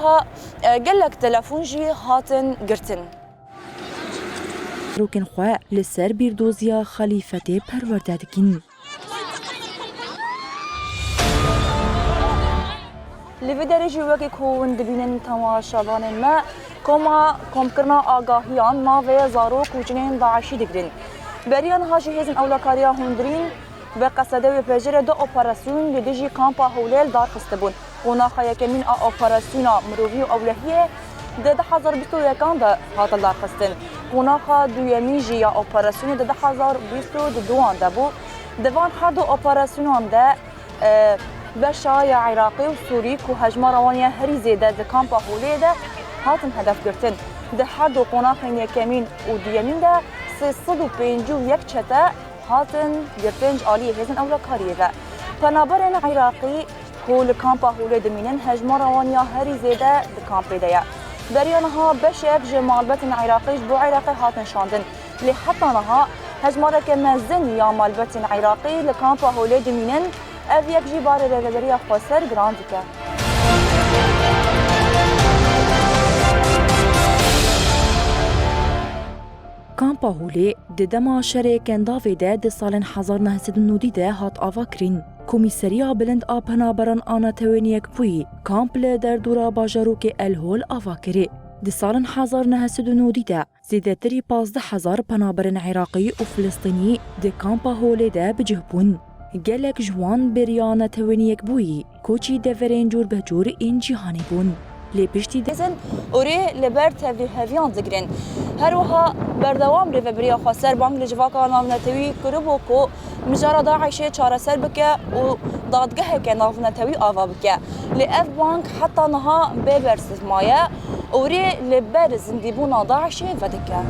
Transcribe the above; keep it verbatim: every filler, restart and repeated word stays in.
Ha, e, gelek telefon jî hatin girtin. Rokên xwe li ser bîrdoziya Xelîfetê perwerde dikin. Li vê derê jî wekî ku hûn dibînin temaşevanên me, koma komkirina agahiyan navê zarok û jinên DAIŞî digirin. Beriya niha jî hêzên ewlekariya hundirîn bi Qesedê û Pejirê du operasyon li dijî kampa Holê li dar xistibûn. Qonaxa yekemîn a operasyona mirovî û ewlehiyê di du hezar bîst û yekan de hate darxistin. Qonaxa duyemîn jî ya operasyonê di du hezar bîst û duan de bû. Di van her du operasyonan de, e, beşa ya Iraqî û Sûrî ku hejmara wan ya herî zêde di kampa Holê de hatin hedef girtin. Di her du qonaxên yekemîn û duyemîn de sê sed û pêncî û yek çete hatin girtin ji aliyê hêzên ewlekariyê ve. Penaberên Iraqî ku li kampa Holê dimînin, hejmara wan ya herî zêde di kampê de ye. Beriya niha beşek ji malbetên Iraqî ji bo Iraqê hatin şandin. Lê heta niha hejmareke mezin ya malbetên Iraqî li kampa Holê dimînin. Ev yek jî barê Rêveberiya Xweser giran dike. Kampa Holê di dema şerê Kendavê de di salên hezar neh sed û nodî de hat avakirin. Komîseriya Bilind a Penaberan a Netewên Yekbûyî kamp li derdora bajarokê El Hol ava kirî. Di salên hezar neh sed û nodî de zêdetirî pazdeh hezar penaberên Iraqî û Filistînî di kampa Holê de bi cih bûn. Gelek ji wan beriya Netewên Yekbûyî koçî deverên cûr be cûr ên cîhanê bûn. Lê piştî de Hêzên Sûrî li ber tevlîheviyan digirin. Her wiha berdewam Rêveberiya Xweser bang li civaka navnetewî kiribû ku mijara DAIŞê çareser bike û dadgeheke navnetewî ava bike. Lê ev bang heta niha bê bersiv maye. Sûrî li ber zindîbûna DAIŞê vedike.